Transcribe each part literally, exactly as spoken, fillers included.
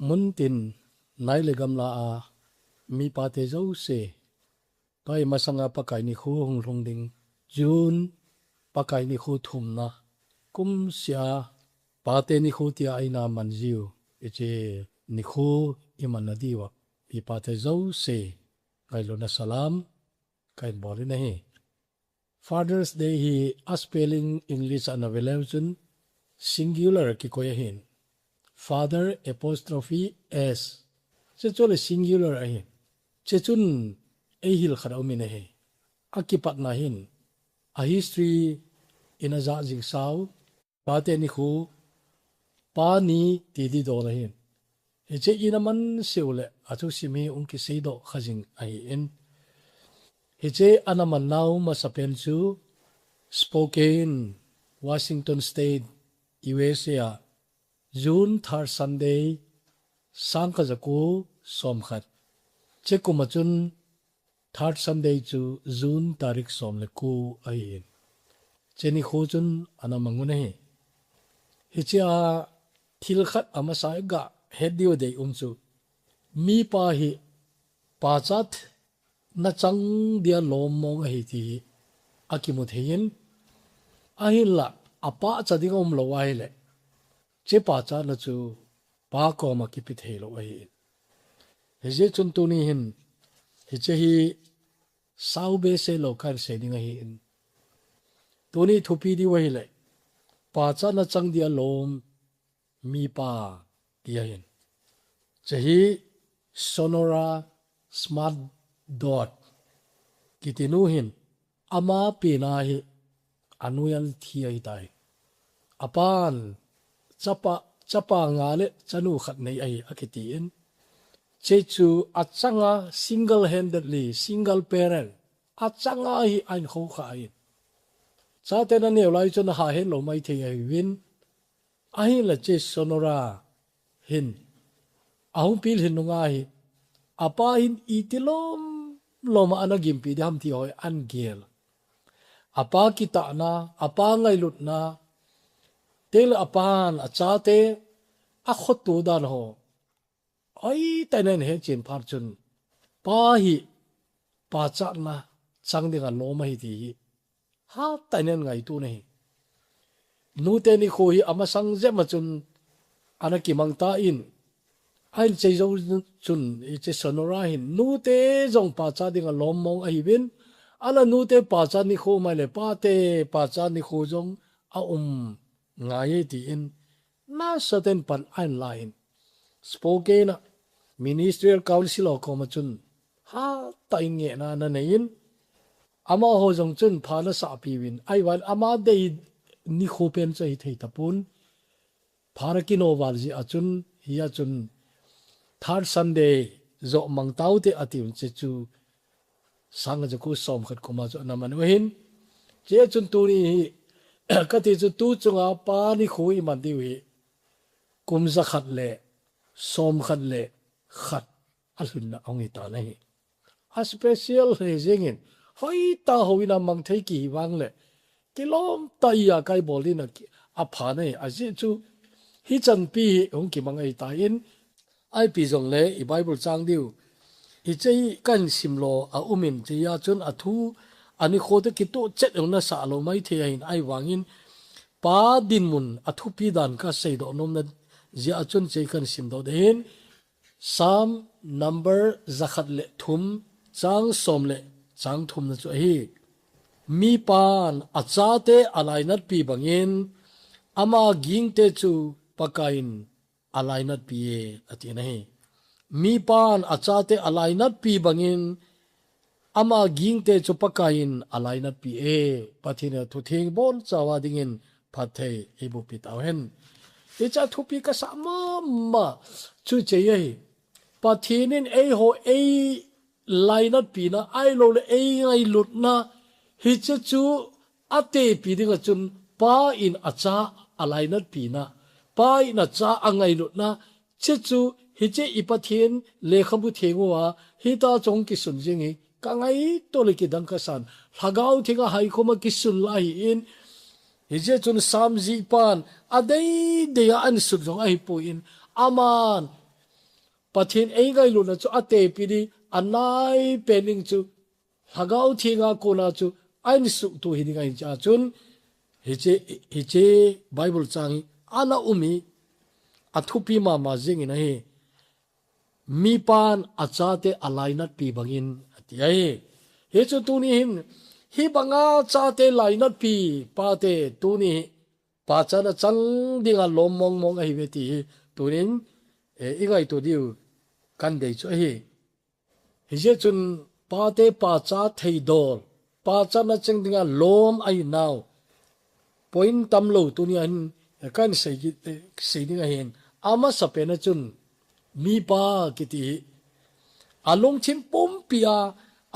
Muntin nai le gamla a mipate jouse, tua hi masanga Pakai nikho hung lhung ding, June Pakai nikho thumna, kumsea pate nikho tia eina man jiu, hiche nikho imanna diuva mipate jouse ngailutna salam kahin bol in ahi. Father's Day hi a spelling English a nave leu chun singular kikoi ahin. Father apostrophe S. Hiche chu le singular ahin. Hiche chun eihil khat aumin ahi. Akipatna hin a history in ajah jing sau, pate nikho, pa ni ti didol ahin. Hiche in aman seh uleh athusim hi hung kiseidoh kha jing ahin. Hiche ana man nau masapen chu Spokane, Washington State, U S A a June third Sunday, sangkhat jako somkhat. Hiche kum a chun third Sunday chu June tarik som le ko ahin. Hiche nikho chun ana mang un ahi. Hichea thil khat amasa a gahet diu deium chu, mipa hi pachat na chang dia lom mong ahi ti hi akimu thei in, ahinla apachat ding aumlou ahileh, hiche pachatna chu pa koma kipe theilou ahin. Hijeh chun tuni hin hiche hi sao behseh lou kahin sei ding ahin. Tuni thupi diu ahileh, pachatna chang dia lom mipa ti ahin. Hiche hi Sonora Smart Dodd kiti nu hin, ama penna hi anu in athi ahitai. Apan chapa, chapa nga le chanu khat nei ahi akitin. Hiche chu achanga single handedly, single parent, achanga hi ahin khoukhah ahin. Chaten aneo lai chun aha hetlou maithei ahiuvin. Ahinla hiche Sonora hin ahung pilhin nunga hi, apa hin iti lom loma ana gimpi ding ham ti ho ahin gel. Apa kitahna, apa ngailutna, chule apan achate akhoto dan ho hoitah in ahin hetchen phat chun, pa hi pachatna chang dinga lom ahi ti hi hatah in ahin ngaito in ahi. Nute nikho hi amasang jep ma chun ana kimang tan, ahin sei jou chun hiche Sonora hin nute jong pachat dinga lom mong ahiuvin, ahinla nute pachat nikho um ahileh pate pachat nikho jong aum ngai e tin, nasaten pan ahin la in. Spokane a Ministerial Council ho koma chun hatah in ngehna ana nei in, amaho jong chun pha ana sahpi uvin, ahivangin ama dei nikho pen chu ahithei tapon, pha ana kino val jeh a chun, hia chun third Sunday joh mang taute ati un, hiche chu sangkhat jako somkhat kum a chu ana man u ahin. Hiche chun tuni hi kati chu tu chunga pa nikho iman diu hi kum jakhat le somkhat le khat alhunna ahung hitan ahi. A special hijengin, hoitah houin a mang thei kihi vang le, kilom tah a kaibol ding a ki-, apha ahi, ajeh chu hichan pi hi hung kimang ahitan, ipi jongle i Bible chang diu hiche hi kahin simlo a umin, hichea chun athu, anikho te kitoh chet jong nasah lou maithei ahin, ahivangin pa dinmun athupi dan kaseidoh nomna jeh a chun hiche kahin simdoh ding ahin. Psalm number jakhat le thum, chang som le chang thumna chu ahi. Mipan achate alainatpi bangin, ama gingte chu Pakaiyin alainatpi e, ati ahi. Mipan achate alainatpi bangin, ama gingte chu Pakaiyin alainatpi e. Pathen in athutheng bonchauva dingin phatthei eiboh pi tauhen. Hiche a thupi kasah mama chu hiche ahi. Pathen in eiho eilainatpina, ahilouleh eingailutna, hiche chu atepi dinga chun pa in acha alainatpina, pa in acha angailutna, hiche chu hiche i Pathen lekhabu theng uva hitia chu hung kisun jing hi kangaito le kidang kasan. Lhagao Theng a haikhoma kisun lai ahin, hijeh chun Psalm jihpan adeidei a ahin sun jong ahipoi, aman Pathen eingailutna chu atepi ding, anaipen ding chu, Lhagao Thenga kona chu, ahin suhtoh hi ding ahi jeh chun, hiche, hiche Bible chang hi, ana um hi, athupi mama jingin ahi. Mipan achate alainatpi bangin ati ahi. Hichu tuni hin, hibanga chate lainatpi pate tuni hi pachatna chang dinga lom mongmong ahiuve ti hi tunin, eh, ingaito diu kadei chu ahi. Hijeh chun pate pachat theidol, pachatna chang dinga lom ahinau. Point tamlou tunia hin, eh, kahin sei kit, eh, sei ding ahin. Amasapen a chun, mipa kiti hi. Alungthim pumpia,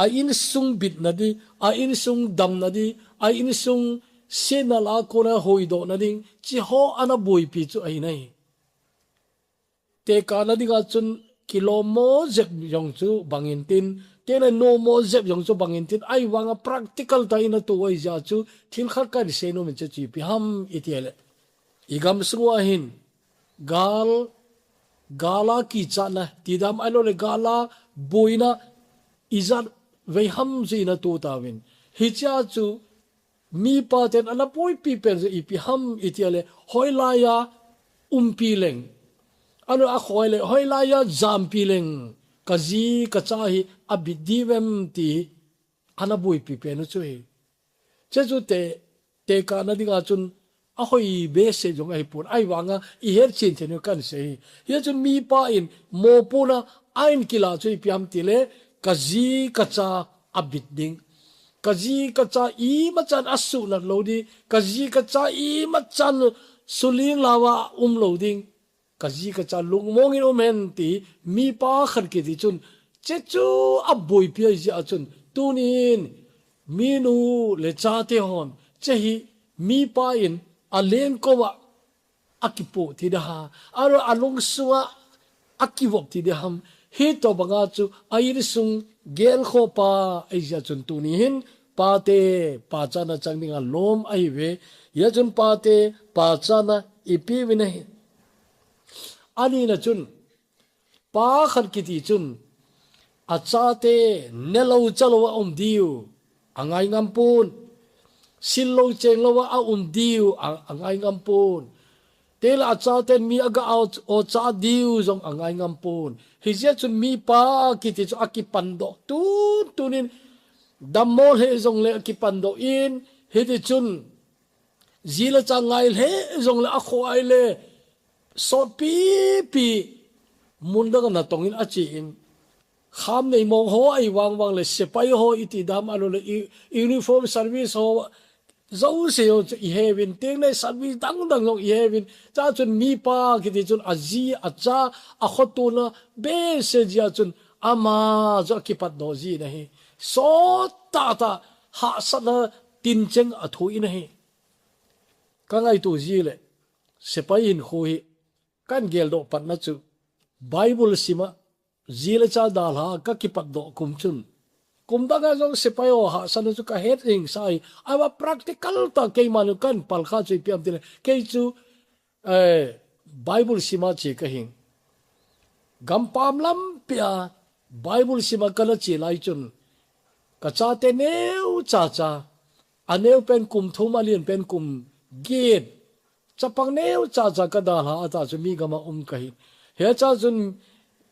a insung bitna ding, a insung damna ding, a insung sietna lah a kona huhdohna ding, hicheho ana boipi chu ahi nai. Tekahna dinga chun kilommo jep jong chu bangin tin, tena nommo jep jong chu bangin tin, ahivanga practical tah in atoh u ahijeh chun thil khat kahin seinom in hiche chu ipi ham iti le. Igam sunga hin, gal, gala kichatna, tidam ahilouleh gala boina, ijat vei ham chu in atoh tauvin. Hichea chu, mipa ten ana boipi pen chu ipi ham iti le, hoilaiya umpi leng. Ahilou akhoile, hoilaiya jampi leng. Kaji kacha hi abit diu vem ti ana boipi pen u chu ahi. Hiche chu te, tekahna dinga chun ahoi behseh jong ahipon, ahivanga ihet chen chen u kahin sei hi. Hichun mipa in mopohna ahin kilah chu ipi ham tile, kaji kacha abit ding. Kaji kacha imachan asuhnat lou ding. Kaji kacha imachan sulin laova umlou ding. Kaji kacha lungmongin um hen ti mipa khat kiti chun, hiche chu aboipi ahijeh chun, tunin minu le chate hon, hiche hi mipa in alengkouva akipoh ti ding ham, ahilou alungsunga akivop ti ding ham, hitobanga chu a insung gelkhohpa ahijeh chun tuni hin, pate pachatna chang dinga lom ahiuve. Hijeh chun pate pachatna ipi uvin ahi. Anina chun, pa khat kiti chun, achate nelou chalou a um diu angai ngam pon. Sillou chenglou a aum diu a, angai ngam pon. Tela achaten mi aga o, ocha diu jong angai ngam pon. Hijeh chun mipa kiti chu akipandoh tun tunin, dammo lheh jongle akipandoh in, hiti chun, ji le cha ngai lheh jongle akhoh ahile, sotpipi, mun danga natongin achen. Khamnei mong ho ahi vangvang le, sepai ho iti dam ahilouleh, i, uniform service ho, jouse ho chu iheuvin, tengle service dangdang jong iheuvin, chua chun mipa kiti chun aji, acha, akhotona, behseh jeh a chun ama jong akipatdoh jin ahi. Sot tahtah, hahsatna tincheng athoh in ahi. Kangaito jile, sepai hinkho hi, kahin geldoh patna chu, Bible sima, ji le cha dalha kakipatdoh kum chun, kum danga jong sepai ho hahsatna chu kahet jingsa ahi, ahivang practical tah keiman kahin palkha chu ipi ham tile, kei chu, eh, Bible sima che kahin. Gampam lampia Bible sima kana che lai chun, kachate neocha cha, aneopen kum thum, alen pen kum get, chapang neocha cha kadalha a, tah chu mi gama um kahi. Hichea chun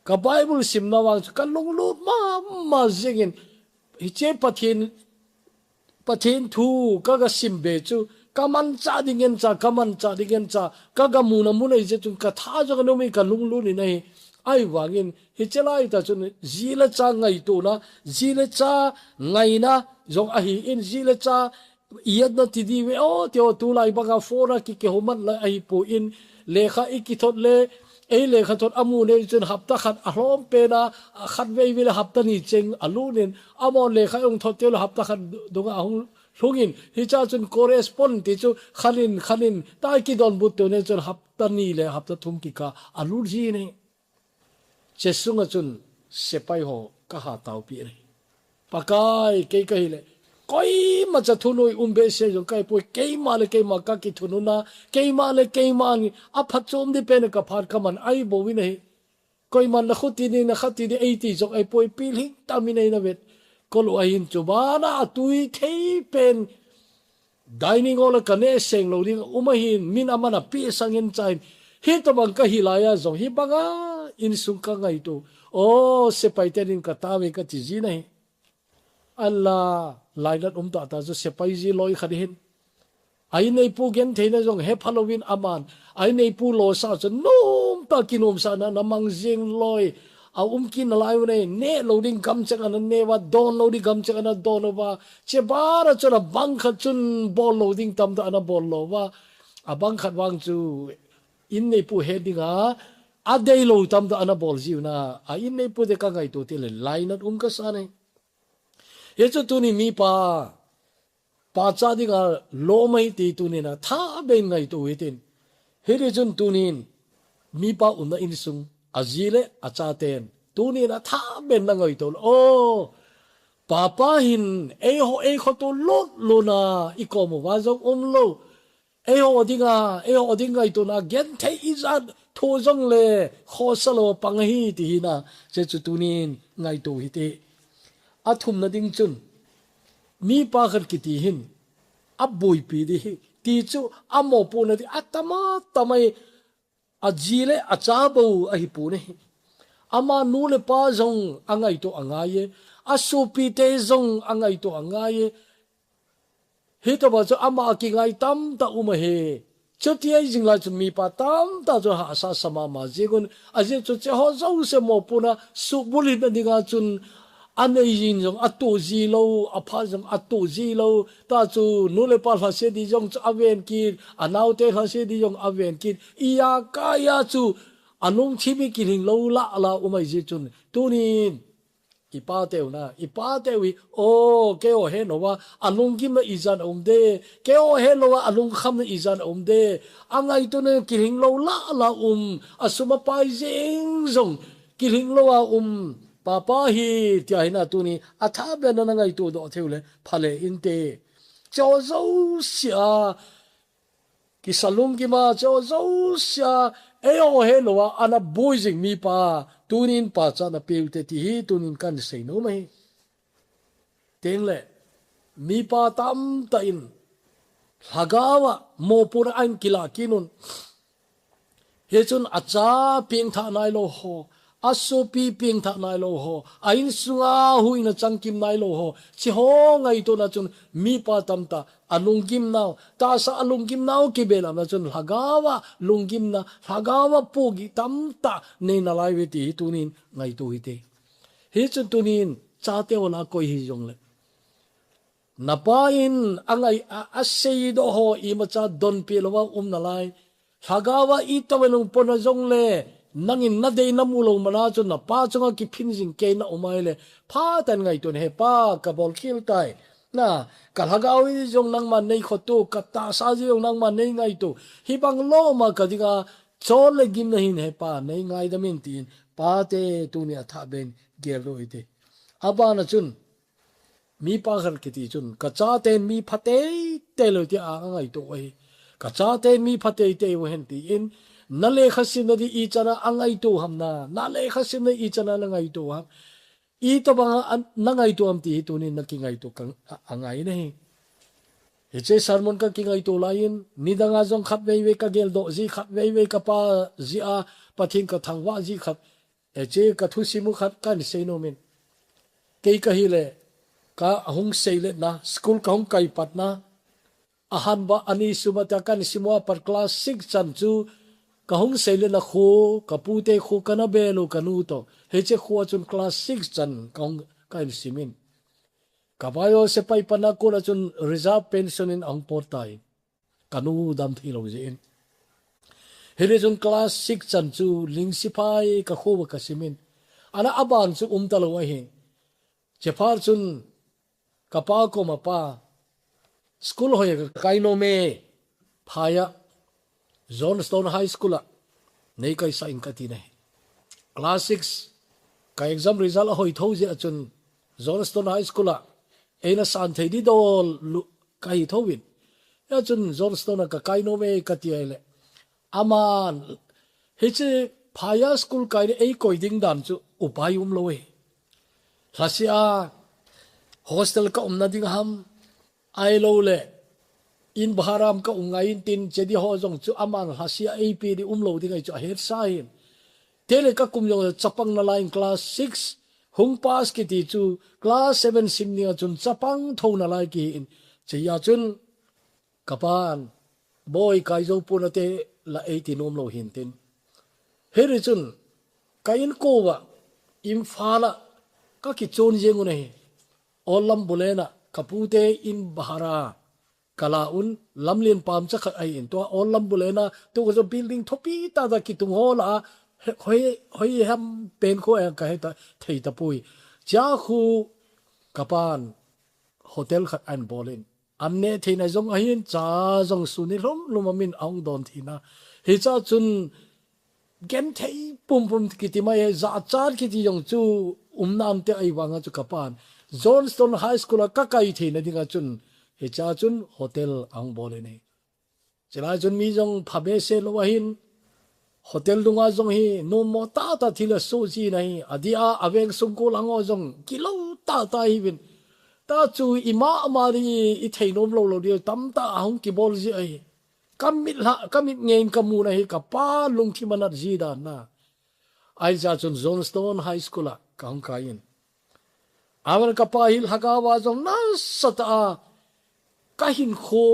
ka Bible simna vang chu kalunglut mama jingin, hiche Pathen, Pathen thu kaga simbe chu, kamanchah ding ngen cha, kamanchah ding ngen cha, kaga muna mun ahijeh chun katha jong anom in kalunglut in ahi. Ahivangin, hiche laitah chun ji le cha ngaitona, ji le cha ngaina jong ahin, ji le cha ihetna ti diuve, o, ti o, tulai banga phone a ki, kihoumat la ahipon, lekha ikithot le, ei lekhathot amu nei chun hapta khat alhom pena, khatvei vei le hapta ni cheng alut in, amahon lekha ahung thot teng le hapta khat dunga ahung lhungin, hichea chun correspond ti chu khanin, khanin, tah kidonbut teng le chun hapta ni le hapta thum kikah alut jin ahi. Hiche sunga chun sepai ho kaha taopi ahi. Pakai, kei kahile, koimacha thunoi um behseh jong kahipoi, keima le keima kakithunun a, keima le keima ni, aphatchomna ding pen a kaphat kaman ahi bouvin ahi. Koiman na khuti ni, na khati ni, eiti jong eipoi, pilhing tah min eina vet. Kol u ahin chu bana atui thei pen. Dining hall a kaneh seng lou ding um ahin, min aman apeh sangin chain. Hitobang kahi laiya jong, hibanga insung kangaito. O, sepai tenin katao e kati jin ahi. Ala, lainat um tahtah chu sepai ji loi khat hin. A inneipu gentheina jong hepha louvin aman. A inneipu losah chu nomtah kinomsahna, ana mang jing loi. A um kit nalai u nei, neh lou ding gamcheng ana neh uva, don lou ding gamcheng ana don uva. Chubana chun abang khat chun bol lou ding tamtah ana bol lou uva. Abang khat vang chu inneipu het dinga, adei lou tamtah ana bol jiu na. A inneipu te kangaito tile, lainat um kasa nei. Hichu tuni mipa, pacha dinga lom ahi ti tunin athaben ngaito u hitin. Hiti chun tunin mipa umna insung, aji le achaten. Tunin athaben na ngaito u. O, papa hin eiho, eikhoto lut lutna ikom uva jong umlou. Eiho dinga, eiho ding ngaitona, genthei ijat thu jongle khosa lou pang ahi ti hina, hiche chu tunin ngaito u hite. Athumna ding chun, mipa khat kiti hin, aboipi ding ahi, ti chu amopohna ding, atama tamai, aji le acha bou ahipon ahi. Ama nu le pa jong angaito angai e, asopite jong angaito angai e, Hitobang chu ama kingai tamtah um ahi. Chuti ahi jing lai chun mipa tamtah chu hahsa sa mama jing un. Ajeh chu hicheho jouse mopohna suhbulhit na dinga chun anei jin jong atoh ji lou, aphat jong atoh ji lou. Tah chu nu le pa lhase ding jong chu aven kit, anaote lhase ding jong aven kit. Ijakai a chu alungthim hi kilhing lou lah lah um ahi jeh chun. Tunin Ipa teu na, ipa teu hi, o, keiho het louva, alunggimna ijat a um de, keiho het louva, alungkhamna ijat a um de, angaitona kilhing lou lah lah um, asum apai jeng jong, kilhing louva um, papa hi, tia hina tuni, athaben na ngaito doh thei u le, phale inte. Hicheho jouse a, Kisa lunggim a, hicheho jouse a, eiho het louva, ana boi jing mipa, tunin pachatna pe u hite ti hi, tunin kahin sei nom ahi. Tengle, mipa tamtah in, lhagao a, mopohna ahin kilah kit un. Hichun acha pengthah nailou ho, asopi pengthah nailou ho, a insunga huhhingna changkim nailou ho, hicheho ngaitona chun mipa tamtah, alunggim nau, tahsa alunggim nau kibelamna chun lhagao a lunggimna, lhagao a pohgih tamtah nei nalai uve ti hi tunin ngaito u hite. Hichun tunin chate ho lah a koi hijongle. Napa in angai, a, aseidoh ho imacha donpeh louva um nalai. Lhagao a itobang lungpona jongle, nangin nadei namu lou mana chu napa chunga kiphin jing kei na um ahile, phatah in ngaito un, he pa, kabol khel tai. Na, kalhagao hi jong nangman nei khoto, katahsa hi jong nangman nei ngaito. Hibang lom a kadinga, chol le gimna hin he pa, nei ngaidam in tin, pate tuni a thah ben geldoh u hite. Abana chun, Mipa khat kiti chun, kachaten mi pha teitei lou tia angaito u ahi. Kachaten mi pha teitei u hen tin, nalekha simna di ichan a angaito u ham na, nalekha simna ichan a nangaito u ham. Itobang a nangaito u ham ti hi tunin nakingaito kang a, angai nahi. Hiche sermon kakingaito laiyin, nidang a jong khatvei vei kageldoh ji, khatvei vei kapa jeh a, Pathen kathangvah ji khat. Hiche kathusim u khat kahin seinom in. Kei kahile, kahung seiletna, school kahung kaipatna, ahanba ani suma ta kahin sim u apat class six chan chu, kahung seiletna kho, kapute kho kana bel u kanu toh. Hiche kho a chun class six chan kahung kahin sim in. Kapa jong sepai panna kona chun reserve pension in ahung pot tai. Kanu dam thei lou jeh in. Hile chun class six chan chu Lingsiphai kakho a kasim in. Ana aban chu umta lou ahi. Chephat chun kapa koma pa, school hoiya kakai nom e, phai a Johnstone High School a nei kaisah in kati nahi. Class six ka exam result ahoi thou jeh a chun Johnstone High School a eina san thei di dol lu kahi thou in. Hia chun Johnstone a kakai nom e kati ahile, aman, hiche Phaya school kai le ei koi ding dan chu upai um lo e. Lhasia hostel ka umna ding ham, ai lo le in bharam ka um ngai in tin che di ho jong chu aman lhasia ei pi di um lo ding ai chu a het sa hin. Te le ka kum jong chapang na lai in class six hung pass kiti chu class seven sim ni a chun chapang tho na lai ki in. Che ya chun Kapan, boi kai zo puna te la ei ti nom lo hin tin. Heri chun, ka in ko va, Imphal a, ka ki chon jeng un ahi. Ol lam bulena, ka pu te in bahara, ka la un, lam lien pam cha khat ai in. Tua ol lam bulena, tu ko zo building thopi ta ta ki tung ho la, hoi, hoi ham pen ko ang ka he ta, thei ta pui. Cha khu, kapan, hotel khat an bolin. An ne theina jong ahin cha jong suni hlum hlum amin ahung don thina. Hi cha chun gen thei pum pum kiti mai he za chan kiti jong chu umna am te ai vanga chu kapan. Johnstone High School a ka kai theina dinga chun hi cha chun hotel ahung bol e nei. Chilai chun mi jong pha behseh lou ahin, hotel dunga jong hi, nom mo tata thil a so ji na hi, a dia a veng sung ko lang o jong, ki lou tata hi vin. Ta chu i ma ma di i thei nom lou lou di, tam ta a hung ki bol ji ahi. Ka mit la, ka mit ngein ka mu na hi, ka pa lungthim a nat ji dan na. Ai cha chun Johnstone High School a ka hung kai in. Aman ka pa hi lhagao a jong nasa ta a, ka hin kho,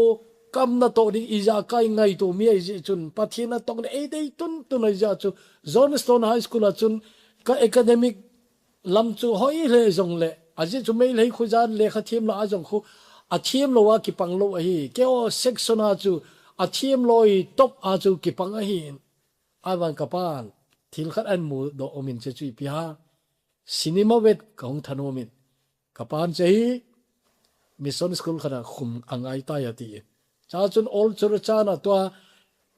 kam na to ding i ja kai ngai to mi ai ji chun, Pathian na tong le ei dei tun tun ai ja chu, Johnstone High School a chun, ka academic lam chu hoi le jong le, a ji chu mei lei khu jan le kha thiam la a jong khu, a thiam lo a ki pang lo ahi, ke o section a chu, a thiam loi top a chu ki pang ahi. Avan ka pan, thil khat an mu do omin che chu i pi ha. Cinema vet ka hung thanom in. Ka pan che hi mission school khat a khum a ngai tai a ti in. Cha chun Old Churachandpur a tua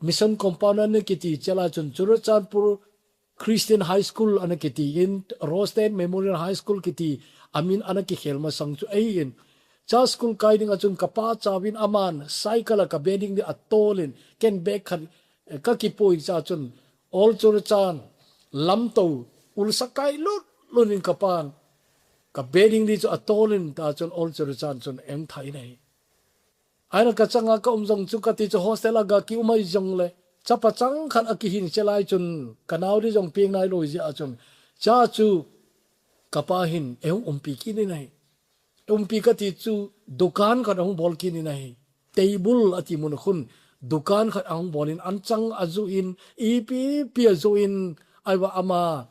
mission compound ana kiti che la chun Churachandpur Christian High School ana kiti in Rostand Memorial High School kiti amin ana kikhel masang chu ei in. Cha school kai ding a chun ka pa chauvin aman cycle a ka be ding di a tol in ken bag khat ka kipui cha chun Old Churachandpur lamto ulsa kai lut lut in ka pan ka be ding di chu a tol in ta chun Old Churachandpur chun eng thai nei. Aina ka changa ka um jong chu ka ti chu hostel a ga ki um ai jong le chapa chang khat a kihin che lai chun ka nau di jong piang nai loi ji a chun cha chu ka pa hin e hung umpi ki ni nei. Umpi ka ti chu dukan khat a hung bol ki ni nei. Table a ti mun khun dukan khat a hung bol in an chang a zu in ipi pi a zu in ai va ama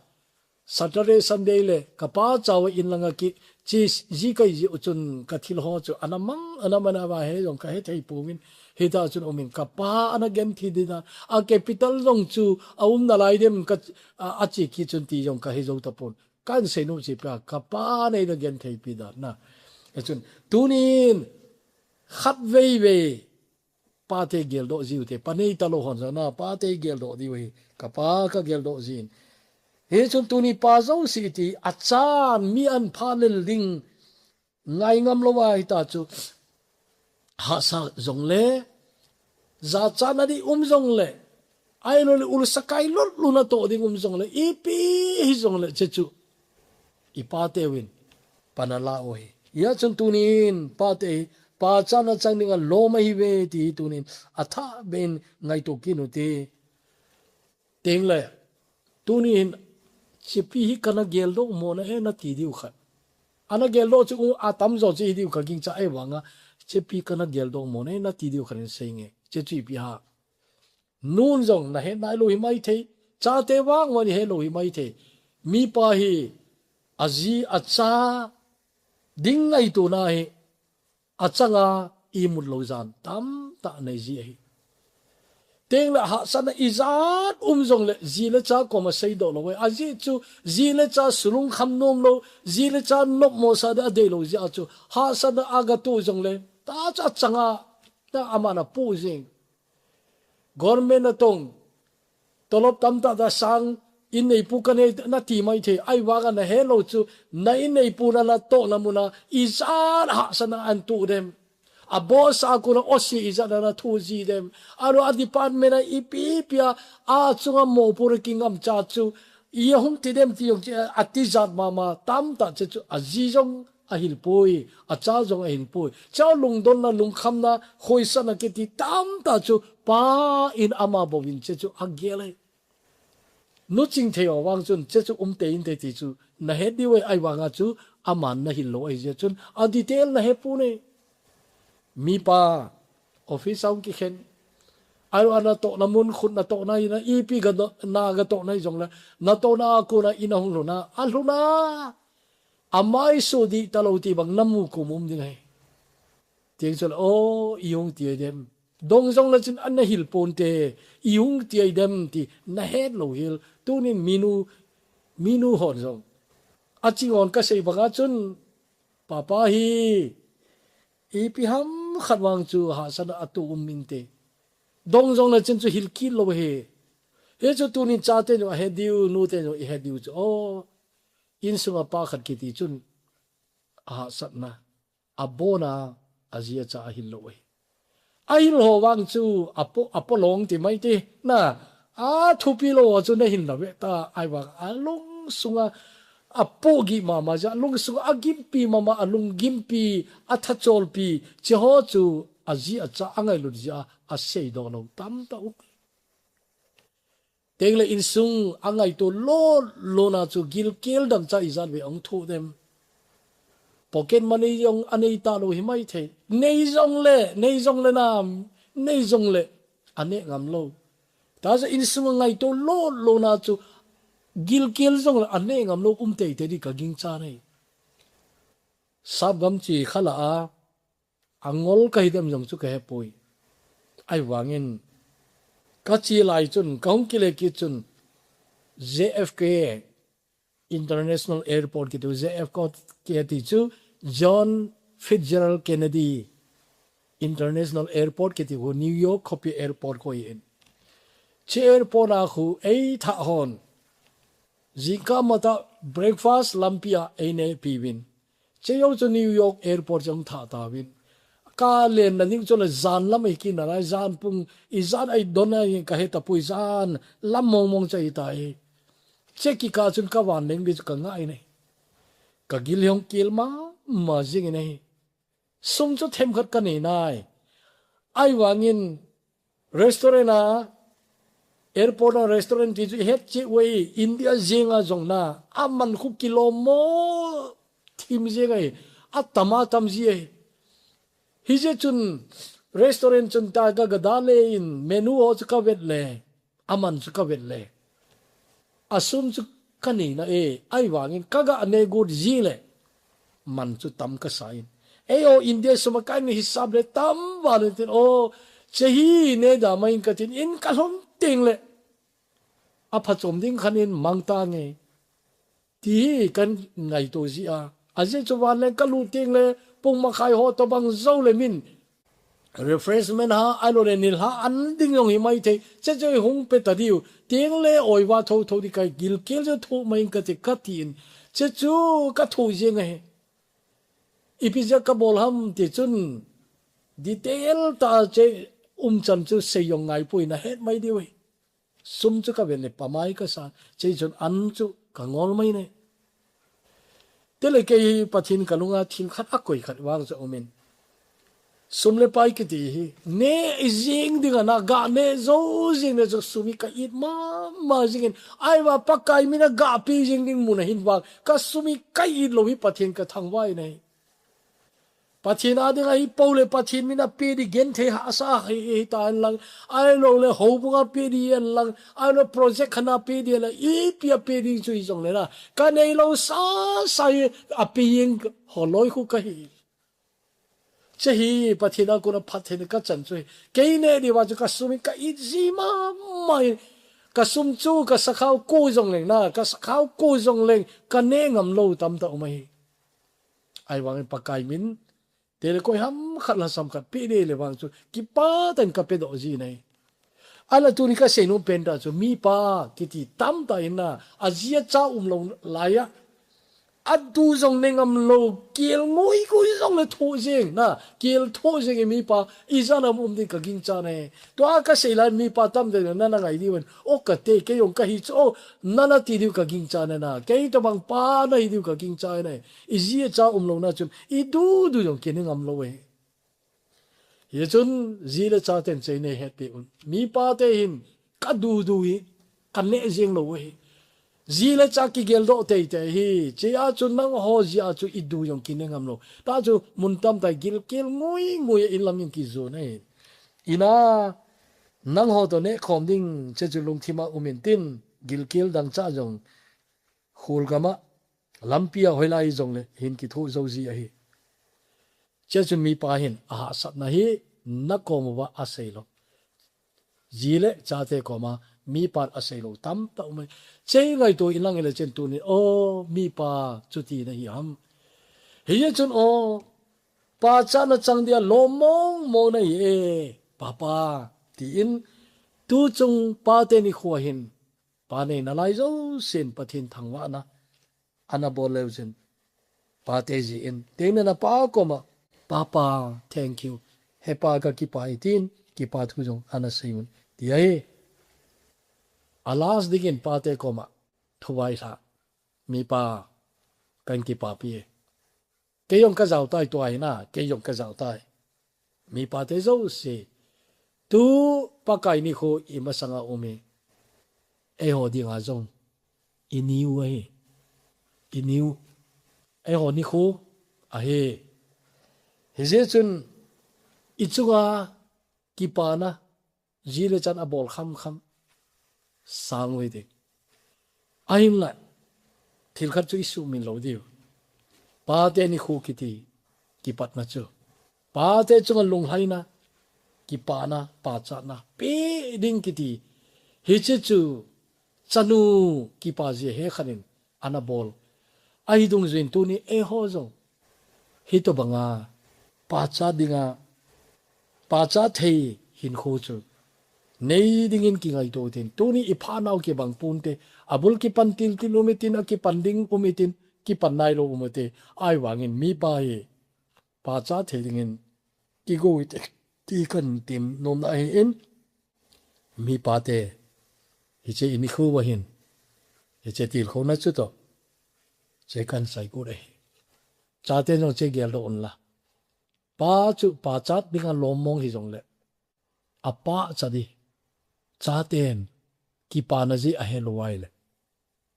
Saturday Sunday le ka pa chau in langa ki chi ji kai ji u chun ka thil ho chu ana mang ana mana va he jong ka he thei pu min he ta chun umin ka pa ana gen thi di na a capital jong chu a um na lai dem ka a, a chi ki chun ti jong ka he zo ta pun. Kan sei nu chi pa ka pa nei na gen thei pi da na. Ka chun tunin khat vei vei pa te geldoh jiu te, pa nei ta lo hon sa na, pa te geldoh diu hi, ka pa ka geldoh jin. Hi chun tuni pa zo si ti, a chan mi an pha lel ding, ngai ngam lo a hi ta chu, ha sa jong le, za chan a di um jong le, ai lo le ul sa kai lot lu na to ding um jong le, ipi hi jong le, che chu. I pa te win, pa na la o hi. Ya chun tunin, pa te hi, pa chan a chang ding a lo ma hi ve ti hi tunin, a tha ben ngai to ki nu ti. Ting le, tunin, che pi hi ka na geldoh mo na he na ti diu khat. A na geldoh chu a tam zo che hi diu khat ging cha ai wanga, che pi ka na geldoh mo na he na ti diu khat in sei nge, che chu ipi ha. Nun jong na he nai lo hi mai thei. Chate vang vang hi he lo hi mai thei. Mi pa hi a ji a cha ding ngai tu na hi a changa i mut lo jan tam ta nei ji ahi. Teng le ha sa na i jan um jong le ji le cha koma sei do lo. A ji chu ji le cha sulung kham nom lo, ji le cha nop mo sa da dei lo ji a chu ha sa na a ga tu jong le ta cha changa ta ama na pu jing. Government a tong, tolop tam ta ta sang, in nei pu ka nei na ti mai thei, ai wa ka na he lo chu, na in nei pu na na to na mu na, i zan ha sa na an tu dem. A boss a kona osi ijat na thu ji dem. Alo a department a ipi ipi a, a chunga mopo na kingam cha chu. I hung ti dem ti jong chi a ti jat mama tamtah che chu a ji jong a hil poi, a cha jong a hil poi. Cha lungdonna, lungkhamna, khoisana kiti tamtah chu pa in ama bou in che chu a gel e. Nu Chingthei o vang chun, che chu um tei inte ti chu, na het diu e, ahivanga chu, aman na hil lou ahi jeh chun, a detail na he pon e. Mipa, office a hung kikhen. Ahilou a natohna mun, khut natohna ina, ipi ga do, na ga tohna hi jong le, natohna a kona ina hung lhun a, a lhun a. Amai su di talou ti bang na mu kum um ding ahi. Tiang chun, o, i hung ti ai dem. Dong jong le chun ana hil pon te, i hung ti ai dem ti, na het lou hel. Tunin minu, minu hon jong. A chi ngon ka sei banga chun, papa hi, ipi ham khat vang chu hahsatna a tu um inte. Dong jong le chun chu hil kit lou he. He chu tunin chate jong a he diu, nute jong i he diu chu. O, insunga pa khat kiti chun, a hahsatna. A bona, a ji a cha a hil lou e. A hil ho vang chu a po, a po long ti mai ti. Na, a thupi lou ho chu na hil na ve ta, ahivang a lungsunga, a po gi mama ja, lungsunga a gimpi mama, a lunggimpi, a thacholpi, che ho chu a ji a cha a ngailut jia, a seidoh lou tamtah um. Tengle insung a ngaito lou, lou na chu gilkel dang cha ijat ve ong thu dem. Pocket money jong a nei talou hi mai thei. Nei jong le, nei jong le nam, nei jong le, a ne ngam lou. Ta chu insung a ngaito lou, lou na chu gilkel jong le, a ne ngam lou um tei tei di ka ging cha nei. Sap gam chi khala a, a ngol ka hi dem jong chu ka he poi. Ahivangin, ka chi lai chun, ka hung kile kit chun, J F K International Airport kiti u, J F K ti chu, John Fitzgerald Kennedy International Airport kiti u, New York khopi airport khu ahi in. Che airport a khu ei tha hon. Jingkah matah breakfast lampi a ei ne pi vin. Che jou chu New York Airport jong tha ta vin. Ka len na ding chu le jan lam ei kin na lai, jan pung ijat ei don a ka he ta pui, jan lam mong mong cha ei ta e. Che kikah chun ka van leng di chu ka ngai nei. Ka gil hong kel mama jing nei. Sum chu themkhat ka nei nai. Ahivangin restaurant a, airport a restaurant ti chu het che uve, India jeng a jong na, a man khu kilom mo thim jeng ahi, a tam a tam ji ahi. Hijeh chun restaurant chun ta ka ga da le in menu ho chu ka vet le. A man chu ka vet le. A sum chu ka nei na e, ahivangin ka ga ne got ji le. Man chu tam ka sa in. Ei o India sum a ka nei hisap le tam va le tin o, che hi ne da mai in ka tin in ka lhom teng le. A phachom ding khan in mang ta nge. Ti hi kan ngaito ji a. A jeh chu van le ka lut teng le, pung makhai ho to bang jou le min. Refreshment ha, ahilou le nilhah an ding jong hi mai thei. Che chu hung pe ta diu. Teng le oi va tho tho di ka gilkel chu tho mai in ka ti ka tin. Che chu ka tho jeng ahi. Ipi jeh a ka bol ham ti chun. Detail ta che um chan chu sei jong ngai poi na het mai diu ahi. Sum chu ka vet le pamai ka sa, che chun an chu ka ngol mai ne. Te le kei hi Pathen ka lunga thil khat a koi khat vang chu um in. Sum le pai kiti hi, ne i jing ding a na ga ne jou jing le chu sum hi ka it mama jing in. Ahivang Pakai min a ga pe jing ding mun a hin vang, ka sum hi ka it lou hi Pathen ka thangvah in ahi. Pathen a ding ahi poi le Pathen min a pe di genthei hahsa hi, hi ta hen lang. Ahilou le houbung a pe di hen lang. Ahilou project khat a pe di hen lang. Ipi a pe di chu hi jong le na. Ka nei lou sasa hi a pe jing ho loi khu ka hi. Che hi Pathen a kona phattheina ka chan chu hi. Kei ne di va chu ka sum hi ka it ji mama in. Ka sum chu ka sakhao ko jong leng na. Ka sakhao ko jong leng. Ka ne ngam lou tamtah um ahi. Ahivangin Pakai min, te le koi ham khat lhasam khat pe di le vang chu, kipah tah in ka pedoh ji nei. Ahinla tuni ka seinom pen ta chu, mipa kiti tamtah in na, a ji a cha um lou lai a. Adu jong ne ngam lou, kel ngui ngui jong le tho jeng na, kel tho jeng e mipa, ijat ham um ding ka gingcha na e. Tua ka sei lai mipa tamtah na na ngai diu in, o ka te, kei jong ka hi chu, o, na na ti diu ka gingcha na na, kei tabang pa na hi diu ka gingcha na e. Iji icha um lou na chun, idu du jong kin ne ngam lou e. Hichun ji le chaten chei nei hetpi un. Mipa te hin ka du du hi, ka neh jeng lou hi. Ji le cha kigeldoh teitei hi. Chea chu nangho jia chu idu jong kin ne ngam lou. Tua chu mun tamtah gilkel ngui ngui in lam in kijon ahi. Ina nangho toh neh khom ding che chu lungthim a um in tin gilkel dangchah jong khul gam a lampi a hoilai jong le hin kitho jou ji ahi. Chea chun mipa hin ahahsatna hi na kom uva asei lou. Ji le chate koma mipan asei lou tamtah um e. Chei ngaito in lang ile chen tunin, o, mipa chuti na hi ham. Hijeh chun, o, pachatna chang dia lom mong mong na hi e, papa, tin tu chung pate nikho hin, pa nei nalai jousen Pathen thangvahna ana bol leu chun, pate ji in, teng le na pa koma, papa, thank you. Hepa ka kipah e tin, kipa thu jong ana sei un. Ti ahi. A last dingin pate koma, thu vaihla, mipa, kahin kipapi e. Kei jong ka jao tai tua hi na, kei jong ka jao tai. Mipa te jouse. Tu Pakai nikho i masanga um e. Eiho dinga jong. I niu ahi. I niu. Eiho nikho ahi. Hijeh chun i chunga kipana ji le chan abol kham kham sang ve ding. Ahinla, thil khat chu i suhmil lou diu. Pate nikho kiti, kipatna chu. Pate chunga lunglhaina, kipana, pachatna, pe ding kiti. Hiche chu, chanu kipa ji he khat in, ana bol. Ahi dungjuiyin tuni eiho jong. Hitobanga, pachat dinga, pachat thei hinkho chu. Nei dingin kingaito tin. Tuni i phanau kibang ponte. Abul kipan til til um itin, akipan ding um itin, kipan nailou um ute. Ahivangin mipa hi. Pachat thei dingin. Kigo ute. Ti kahin tem nom na ahin. Mipa te. Hiche i nikho uva hin. Hiche tilkhouna chu toh. Che kahin sei kit ahi. Chate jong che geldoh unla. Pa chu pachat dinga lom mong hijongle. Apachat ding. Chaten. Kipana ji ahe lou uva ile.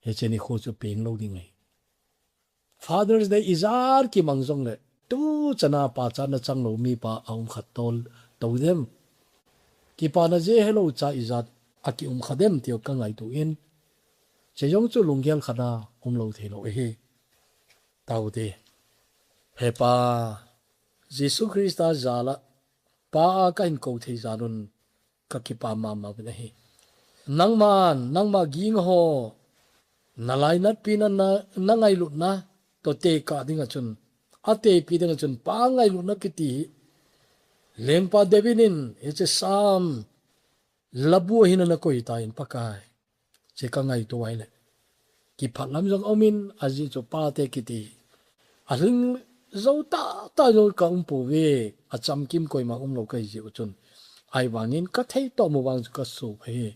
Hiche nikho chu peng lou ding ahi. Father's Day ijat kimang jongle. Tu chana pachatna chang lou mipa aum khat tol tou dem. Kipana ji helou cha ijat akium kha dem tiu ka ngaito in. Che jong chu lunggel khat a um lou thei lou ahi. Tao te. Hepa. Jesu Christa jal a. Pa a kahin kou thei jal un. Ka kipa mama uvin ahi. Nangman, nangma ging ho. Na lainatpi na, na, na ngailutna. Toh tekah dinga chun. Atepi dinga chun. Pa ngailutna kiti hi. Lengpa David in. Hiche Psalm. Labu ahin ana koi tan Pakai. Che ka ngaito uva ile. Kipah lam jong aumin ajeh chu pate kiti. Alhing jou tah tah jong ka um pouve. Achamkim koima um lou kahi jeh u chun. Ahivangin ka thei toh mu vang chu ka suh ahi.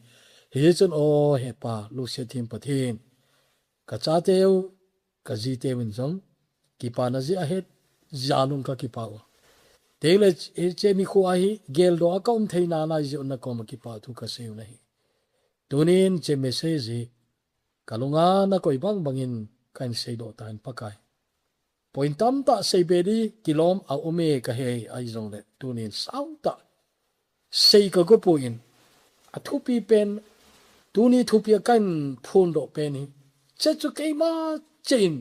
Hijeh chun o hepa lungset them Pathen. Ka chateu, ka jiteu in jong, kipana ji ahet, jal un ka kipa u. Tengle hiche nikho a hi, geldoh a ka um thei nalai jeh un na koma kipa thu ka sei u ahi. Tunin hiche message hi, ka lunga na koi bang bangin kahin seidoh tan Pakai. Point tamtah seibe ding kilom a um e ka he ahi jongle, tunin sautah. Sei ka go poi, athupi pen, tuni thupi a kahin phondoh pen hi. Che chu keima che in,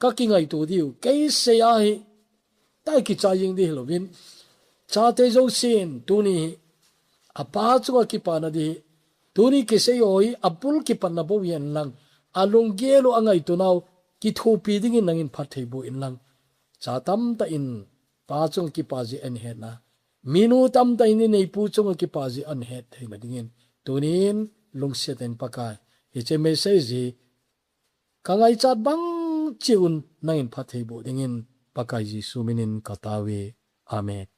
ka kingaito diu, kei sei ahi, tai kichai jing ding hilouvin. Chate jousen, tuni hi, apa chunga kipana ding hi, tuni kisei u hi, abul kipatna bou hihen lang, alunggel u angaito nau, kithopi dingin nangin phatthei boh in lang. Cha tamtah in, pa chunga kipa jeh ahin hetna. Minu tamtah in ineipu chunga kipa jeh ahin het theina dingin. Tunin lungset in Pakai. Hiche message hi ka ngaichat bang cheh un, nangin phatthei boh dingin Pakai Jesu minin katao e. Amen.